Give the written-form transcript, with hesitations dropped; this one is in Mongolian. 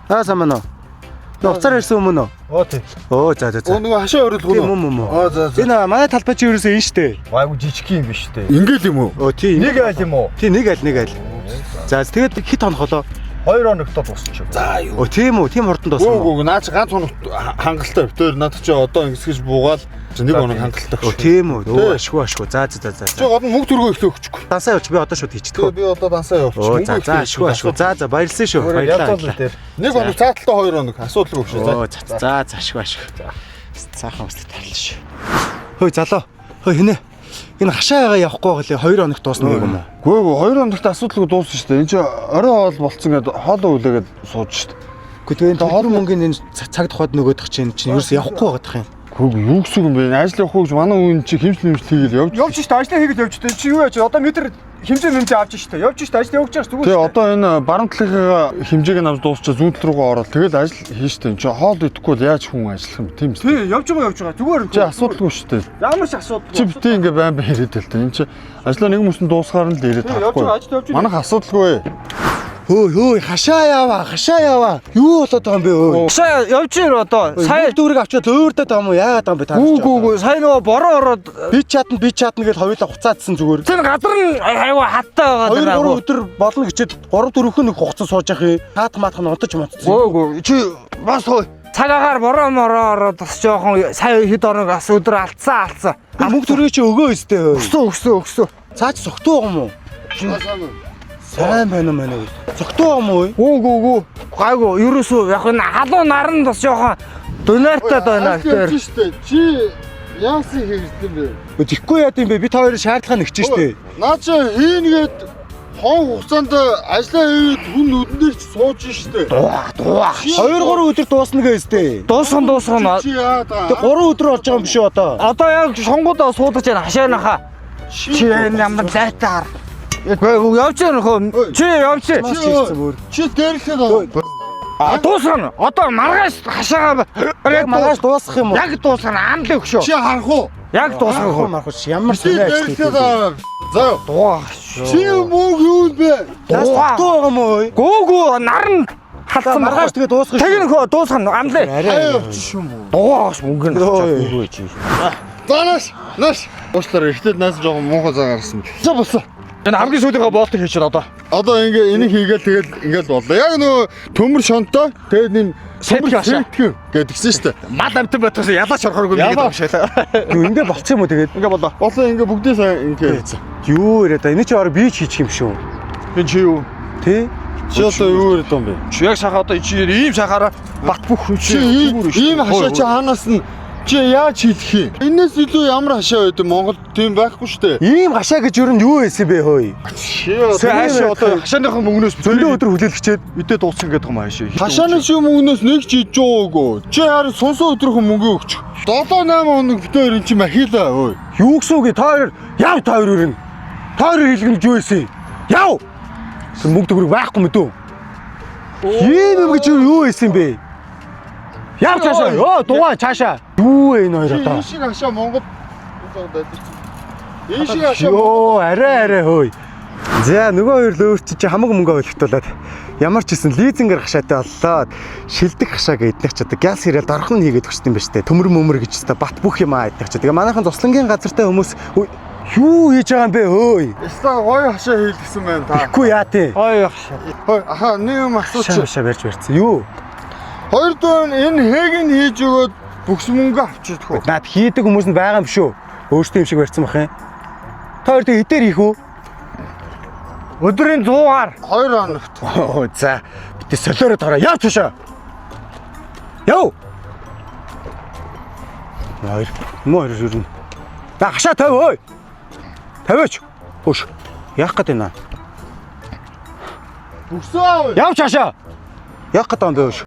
Аа, сайн байна уу? Нөө уцаар ирсэн өмнө үү? Оо тий. Өө, за за за. Өө, нөгөө хашаа өрөөлгөн Тийм юм уу? Аа, за за. Энэ манай талбай чи ерөөсөө энэ штэ. Гайгүй жижиг юм биш үү? Ингээл юм уу? Өө, тий. Нэг айл юм уу? Тий, нэг айл, нэг айл. За, тэгээд хэд хоног болоо? 2 хоногт дуусчих. За юу. Өө, тийм үү? Тийм хурдан дууссан Гүү уу? гүү, наа чи ганц хоног хангалттай битээр надад чи одоо ингэсгэж буугаал нэг хоног хангалттай. Өө, тийм үү? Өө, ашгүй, ашгүй. За за за за. Чи гол нь мөнгө төргөө ихтэй өгчихгүй. Дансаа явууч, би одоо шууд хийчихдэг. Тэгээ би одоо дансаа явууч. Өө, за за, ашгүй, ашгүй. За за, баярлсан шүү. Баярлалаа. Ядуул дээр. Нэг хоног цааталтай 2 хоног асуудалгүй шүү. Өө, за за за, ашгүй, ашгүй. Цаахан услаг тарлаа шүү. Хөөе, залуу. Хөөе, хинэ. Энэ хашаа ягаа явахгүй байгаа лээ, 2 хоногт дуусна гэх юм уу? Гүү гүү, 2 хоногт асуудалгүй дуусна шүү дээ. Энд чи орой хоол болцсон гэдээ хоолоо үлээгээд сууж шүү дээ. Гэхдээ тэгээ энэ төлбөр мөнгөний энэ цаг тухайд нөгөөдөх чинь чинь ерөөс явахгүй байгаа юм. Гүү гүү, юу гэсэн юм бэ? Ажил явах уу гэж манай үн чи хэмжил хэмжил хийгээл явж. Явж штэ, ажлаа хийгээд явж штэ. Чи юу яаж одоо метр хэмжээ хэмжээ авч штэ. Явж штэ, ажил явж байгаа зүгээр. Тэгээ одоо энэ баруун талынхаа хэмжээг нь авч дуусчаа зүүн тал руугаа ороод тэгэл ажил хийн штэ. Энд чи хоол идэхгүй бол яаж хүн ажиллах юм, тийм үү? Тий, явж байгаа, явж байгаа. Зүгээр. Чи асуудалгүй шүү дээ. Ямар ч асуудал. Чи битээ ингээ байн байн ирээд л та. Энд чи ажлаа нэг мөсөн дуусгаар нь л ирээд Тий, явж таахгүй. байгаа, ажил явж байгаа. Манайх асуудалгүй. Хөөе, хөөе, хашаа яваа, хашаа яваа. Юу болоод байгаа юм бэ өө? Сая явж ир одоо. Сая Сая дүүрэг авчиад өөртөө байгаа юм уу? Яагаад байгаа юм бэ та? гүү гүү гүү сая нөгөө бороо ороод Би чатна, би чатна гэж хоёулаа хуцаадсан зүгээр. тэр газар нь айгуу хаттай байгаа 2 даа. 3 өдөр болно гэчихэд 3 4-хэн нэг хугацаа сууж явах юм. Таатах маатах нь унтаж мунтсан. Гүү гүү чи бас хой. Цаг агаар бороо мороо ороод бас жоохон сая хэд оног бас өдөр алдсан алдсан. Мөнгө төрөй чи өгөө өстэй хөө. Өгсөн өгсөн өгсөн. Цаа чи согтуу байгаа юм уу? Сайн байна уу, байна уу? Согтуу байгаа юм уу? Гүү гүү гүү. Гайгүй ерөөсөө яг энэ халуун наран бас жоохон дунаартай байна тэр. Шүү дээ. Чи яасан хэрэгдэн бэ? Тэгэхгүй яа гэм бэ? Би та хоёрын шаардлага нэгч штэ. Наа чи хийнгээд хон хугацаанд ажлаа хийгээд хүн нүдэн дээр чи сууж штэ. Дуух дуух. 2 3 өдөр дуусна гээстэй. Дуусган дуусган. Чи яа даа? Тэг 3 өдөр болж байгаа юм биш үү одоо? Одоо яг шонгуудаа суудаж байна хашаанаха. Чи энэ ямар зайтай хар. Гүү явж ир хөө. Чи явж. Маш ирсэн бүр. Чи дээрлэхэд байгаа. А дуусгана. Одоо маргааш хашаага Яг маргааш дуусгах юм уу? Яг дуусгана. Амлаа өгшөө. Чи харах уу? Яг дуусгах Мархуу уу? мархуу ямар Чи сонио ажил дээрлэхэд байгаа. За юу. Дуугаа. Чи мөнгө юу вэ? Дуугаа. Дуу байгаа юм уу? Гүү гүү наран халдсан Маргааш тэгээ дуусгах Тэр нөхөө дуусгана. Амлаа. Арай. Явчих юм уу? Дуугаа мөнгө нь Ой. авчаа чи. За нааш. Нааш. Уучлаарай. Эхлээд наас жоохон муухай заа гарсан. За болсон. Энэ хамгийн сүүлийнхээ боолтыг хийчихэр одоо. Одоо ингээ энийг хийгээл тэгэл ингээл боллоо. Яг нөгөө төмөр шонтой тэгээд нэм Сэтг хашаа. сэтгэн гэдгсэн шүү дээ. Мал амтан байтгаас ялаач орохоргүй Ялаа. нэг юм шээ. Юу ингэ болчих юм уу тэгээд? Ингээ болоо. Болоо ингээ бүгдээ сайн ингээ хийцэн. Юу яриад энэ чи ороо би ч хийчих юм шүү. Энэ чи юу? Тэ? Чи одоо юу яриад байгаа юм бэ? Чи яг шахаа одоо чи ийм шахаараа бат бүх хүн Чи ийм хашаа чи хаанаас нь чи яаж хийх юм? Энээс илүү ямар хашаа байд юм Монголд, тийм байхгүй шүү дээ. Ийм гашаа гэж юу нь юу байсан бэ хөөе? Чи одоо хаашаа одоо хашааныхаа мөнгнөөс Зөндөө өдөр хүлээлгчээд үдэ дууссан гэдэг юм хаашаа. хашааны шиг мөнгнөөс нэг ч хийж байгаагүй. Чи харин сунсан өдрөхөн мөнгө өгч. 7 8 хоног битээр эн чи махилаа өө. юу гэсэн үг вэ? Та хоёр яв, та хоёр өрнө. Та хоёр хэлгэн гэж юу байсан? Яв. Тэр мөнгө төгрөг байхгүй мэдүү. Ийм юм гэж юу байсан бэ? Яв цаашаа. Йоо, дугаа цаашаа. Юу вэ энэ хоёр одоо? Энэ шиг хашаа Монголд Энэ шиг хашаа Йоо, арай арай хөөе. За, нөгөө хоёр л өөр чи хамаг мөнгө олигтуулаад ямар ч гэсэн лизингээр хашаатай боллоо. Шилдэг хашаа гэдэг ч одоо газ хэрэгэл дорхон хийгээд өгчт юм ба штэ. Төмөр мөмөр гэж өстой бат бүх юм аа эднэх ч. Тэгээ манайхан туслангийн газартай хүмүүс юу хийж байгаа юм бэ хөөе? Яста гоё хашаа хийлгэсэн байна та. Тэгэхгүй яа тий. Ой хашаа. Хой аха, нэг юм Хашаа асууч. хашаа барьж барьсан. Юу? Хоёр дүү энэ хээг нь хийж өгөөд бүкс мөнгө авчидах уу? Наад хийдэг хүмүүс нь байгаа юм шүү. Өөртөө юм шиг барьсан бах юм. Та хоёр тэг хэдээр хийх үү? Өдрийн 100-аар 2 хоногт. Оо, за, битээ солиороо тараа. Яв цаашаа. Яв. Хоёр. Муу хоёр өрнө. За, хашаа тавь ой. Тавиач. Хөш. Яах гээд байна? Бүксөө аав. Яв цаашаа. Яах гээд байгаа юм бэ хөш?